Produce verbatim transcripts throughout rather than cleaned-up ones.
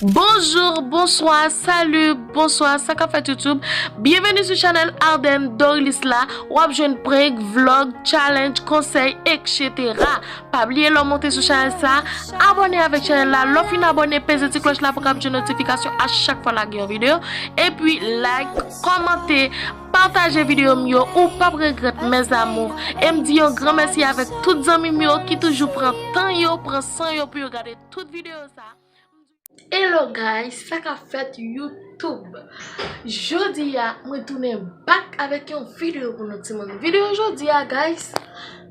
Bonjou, bonswa, sali, bonswa, sa k ap fèt YouTube? Byenveni sou chanèl Ardenne Dorilis la. W ap jwenn prank, vlog, challenge, konsèy, etsetera. Pa bliye lè w monte sou chanèl sa, abòne avèk chanèl la. Lè w fin abòne, peze ti klòch la pou w kapab jwenn notifikasyon a chak fwa lage yon videyo. Epi like, kòmante, pataje videyo m yo, ou p ap regrèt, mes amours. E m di yon gran mèsi avèk tout zanmi m yo ki toujou pran tan yo, pran san yo pou yo gade tout videyo sa. Hello guys, sa k ap fèt YouTube? Jodi a, mwen tounen back avèk yon videyo pou nou timoun. Videyo jodi a, guys,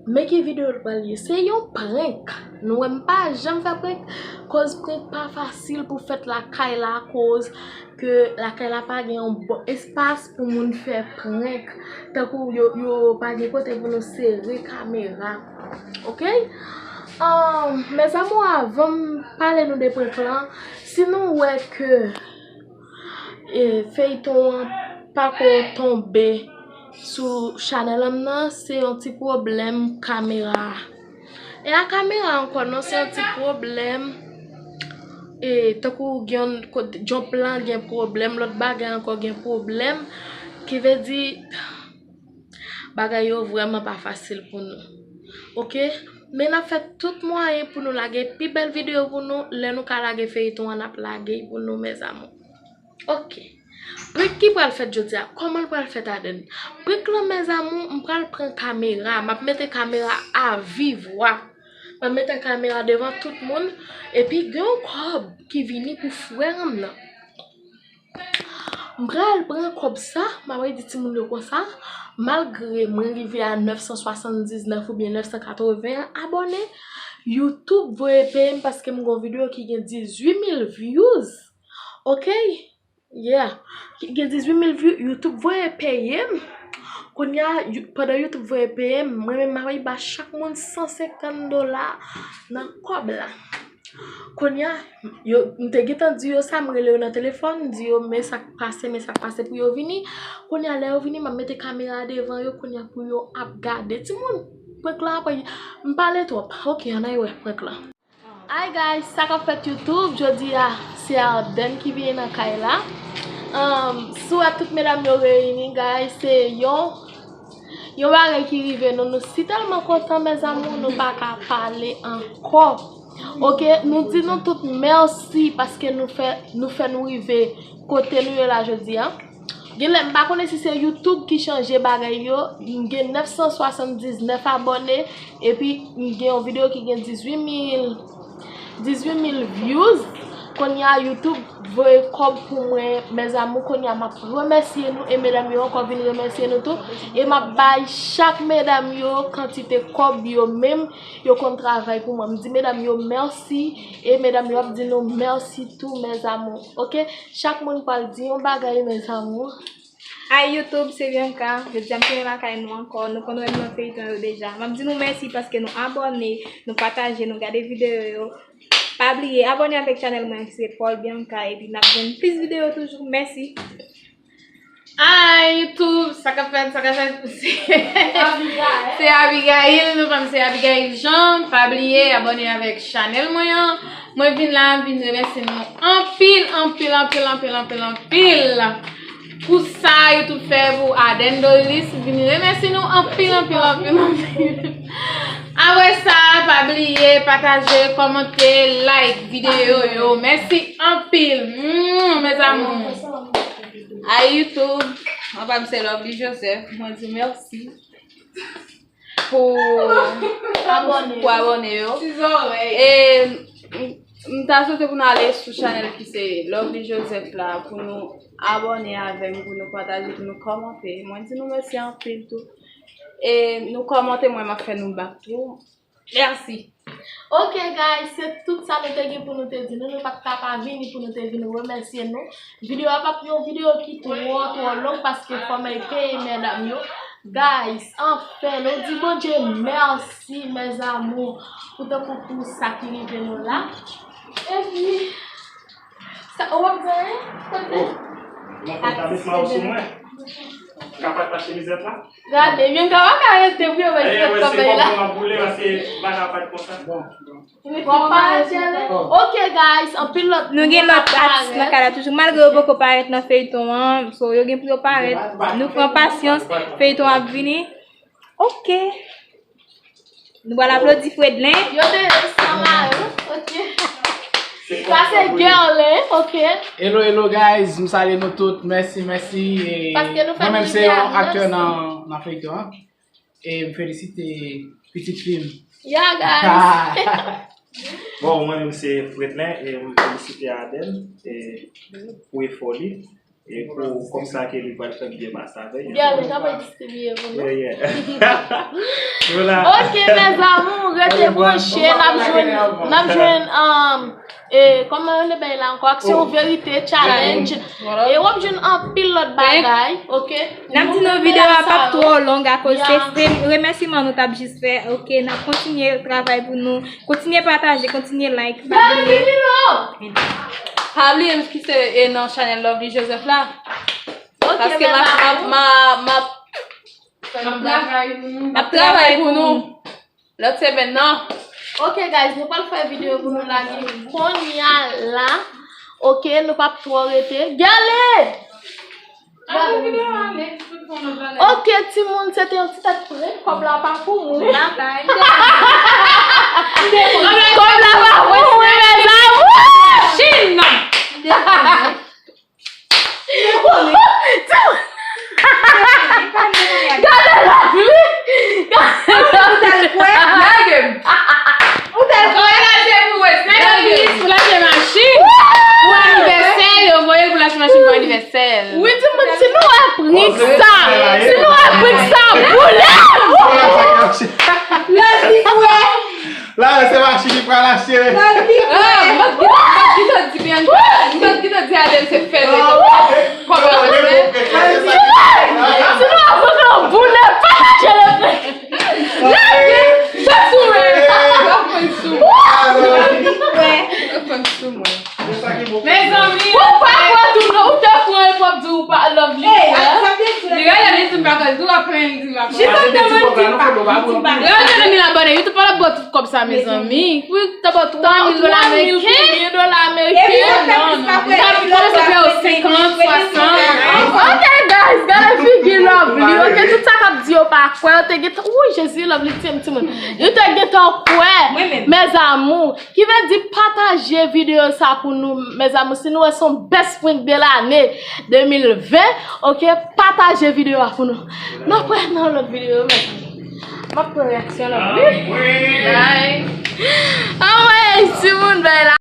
men ki videyo l pral ye. Se yon prank. Nou wè m pa janm fè prank, koz prank pa fasil pou fèt lakay la, koz ke lakay la pa gen yon bon espas pou moun fè prank. Tankou yo, yo pa gen kote pou nou sere kamera. Oke? Ahn, mes amours, avan m pale nou de prank lan, si nou wè ke, e, feyton an pako tonbe sou chanèl an nan, se yon ti pwoblèm kamera. E a kamera ankò non, se yon ti pwoblèm. E tankou gen yon kot-, yon plan gen pwoblèm, lòt bagay ankò gen pwoblèm. Ki vle di, bagay yo vrèman pa fasil pou nou. Oke? Men n ap fè tout mwayen pou nou lage pi bèl videyo pou nou. Lè nou ka lage feyton an, n ap lage l pou nou, mes amours. Oke. Prank ki pral fèt jodi a? Kòman l pral fèt, Ardenne? Prank lan, mes amours, m pral pran kamera. M ap mete kamera à vive voix. M ap mete kamera devan tout moun. Epi gen yon kòb ki vini pou frè m nan. M pral pran kòb sa, m ap redi timoun yo konsa, malgre mwen rive a nèf san swasanndiznèf oubyen nèf san katreven abòne, YouTube voye peye m paske m gon videyo ki gen dizuit mil views. Oke? Yeah. Ki gen dizuit mil views, YouTube voye peye m. Kounye a, You-, pandan YouTube voye peye m, mwen menm m ap ba chak moun san senkant dola nan kòb la. Kounye a, yo, m te gentan di yo sa, m rele yo nan telefòn, m di yo men sa k pase, men sa k pase pou yo vini. Kounye a, lè yo vini, m ap mete kamera a devan yo, kounye a pou yo ap gade. Timoun, prank lan apre, m pale twòp. Oke, ann al wè prank lan. Hi guys, sa k ap fèt YouTube? Jodi a, se Ardenne ki vini nan kay la. Um, si w wè tout medam yo reyini, guys, se yon Yon bagay ki rive nou, nou si tèlman kontan, mes amours, nou pa ka pale ankò. Oke, nou di nou tout mèsi paske nou fè, nou fè nou rive kote nou ye la jodi a. Genlè, m pa konnen si se YouTube ki chanje bagay yo. M gen nèf san swasanndiznèf abòne, epi m gen yon videyo ki gen dizuit mil, dizuit mil views. Kounye a, YouTube voye kòb pou mwen, mes amours, kounye a m ap remèsye nou, e medam yo ankò vin remèsye nou tou. E m ap bay chak medam yo kantite kòb yo menm, yo konn travay pou mwen. M di medam yo mèsi, e medam yo ap di nou mèsi tou, mes amours. Oke? Chak moun pral di yon bagay, mes amours. Hi YouTube, se Bianca. Jodi a m tounen lakay nou ankò. Nou konn wè m nan feyton yo deja. M ap di nou mèsi paske nou abòne, nou pataje, nou gade videyo yo. Pa bliye abòne avèk chanèl mwen, se Paul Bianca, epi n ap jwenn plis videyo toujou. Mèsi. Hi YouTube, sa k ap fèt, sa k ap fèt? Se, se Abigail, nou pa m se Abigail Jean. Pa bliye abòne avèk chanèl mwen an. Mwen vin la, m vin remèsye nou anpil, anpil, anpil, anpil, anpil, anpil. Pou sa YouTube fè pou Ardenne Dorilis, vin remèsye nou anpil, anpil, anpil, anpil. Apre sa, pa bliye pataje, kòmante, like videyo yo. Mèsi anpil. Mm, mes amours. Hi YouTube, mwen pa m se Lovely Joseph. Mwen di mèsi pou, pou abòne yo. E m, m ta swete pou nou ale sou chanèl ki se Lovely Joseph la, pou nou abòne avè m, pou nou pataje, pou nou kòmante. Mwen di nou mèsi anpil tou. E nou kòmante, mwen m ap fè nou back tou. Mèsi. Oke guys, se tout sa nou te gen pou nou te di nou. Nou pa t ka pa vini pou nou te vin remèsye nou. Videyo a p ap yon videyo ki twò, twò long paske fò m al peye medam yo. Guys, anfen, nou di Bondye mèsi, mes amours, pou tankou pou sa ki rive nou la. Epi, sa, ou ap di anyen? Kote? Oh, mwen konn tablet ma ou sou mwen. Ka pataje mizèt la? Gade, Bianca pa ka rete pou yo wè Dayè, kòb la. Wè, se kòb la. Kòb la boule, paske bagay pa t konsa. Bon, bon. Bon, pa rete ale. Ok, guys, anpil lòt moun ap parèt. Nou gen lòt atis nan kay la toujou, malgre yo poko parèt nan feyton an, so yo gen pou yo parèt. Nou pran pasyans, feyton ap vini. Ok. Nou pral aplodi Fredlin. Yo te san mari, ok. Sa se Guerlin, ok. Hello, hello, guys. M salye nou tout. Mèsi, mèsi. E paske nou fè mwen menm, se yon aktè nan, nan feyton an. E m felisite pitit fi m. Yeah, guys. Bon, mwen menm se Fredlin. E m felisite Aden, e pou efò li. E pou kòb sa ke li pral fè byen pase avè l. Gade, nou pral distribiye pou nou. Yeah, yeah. Voilà. Ok, mes amours, rete branche, n ap jwenn, n ap jwenn, um, e, kòman yo rele bagay la ankò? Aksyon verite, challenge. E w ap jwenn anpil lòt bagay, ok? N ap di nou videyo a p ap twò long akoz se, se remèsiman nou t ap jis fè, ok? N ap kontinye travay pou nou. Kontinye pataje, kontinye like, pa bliye. Pa bliye m ki se, e, nan chanèl Lovely Joseph la. Ok, paske m ap, m ap, m ap, m ap, m ap travay pou nou. Lòt semèn nan. Ok, guys, nou pral fè videyo pou nou lage kounye a la. Ok, nou p ap twò rete. Gèle! Ok, timoun, se te yon ti tèt prank. Kòb la pa pou mwen. Kòb la pa pou mwen, mes amours. Chin nan. Gade la, li. Gade la. Lage m. Ou tèl kwè. Ou lage m. Ou lage machin pou anivèsè, yo voye l pou l achte machin pou anivèsè l. Wi, timoun, si nou wè prank sa, si nou wè prank sa, boule! Lè li kwè. La, se machin li pral achte. Lè li kwè. Ah, m ap gentan, m ap gentan di Bianca, m ap gentan di Adèl se fè nèg kòb la wè. Si nou wè prank la, boule, pataje le prank. Lage! Fè sou mwen! Fè sou mwen! Fè sou mwen! Mezanmi, ou pa kwè tou non, ou te pran epi w ap di ou pa love li. Li rele li di m pa kwè, di w ap pran li di m pa kwè. Jis ap demann li pa. Lè w te nan mil abòne, YouTube pa t ap ba w tout kòb sa, mezanmi. Wi, t ap ba w twa mil dola ameriken. Twa mil dola ameriken. Epi sa fè plis pa kwè. Kòmanse fè yo senkant, swasant. Ok, guys, gade figi Lovely. Ok, tout sa k ap di yo pa kwè, yo te gentan, wi, Jezi, Lovely tiye m timoun. Yo te gentan kwè, mes amours. Ki vle di pataje videyo sa pou nou, mes amours. Si nou wè se yon best prank de lane de mil ven, ok, pataje videyo a pou nou. N ap wè nan lòt videyo, mes amours. M ap pran reyaksyon Lovely. Bye. Anmwey, timoun, bèl la.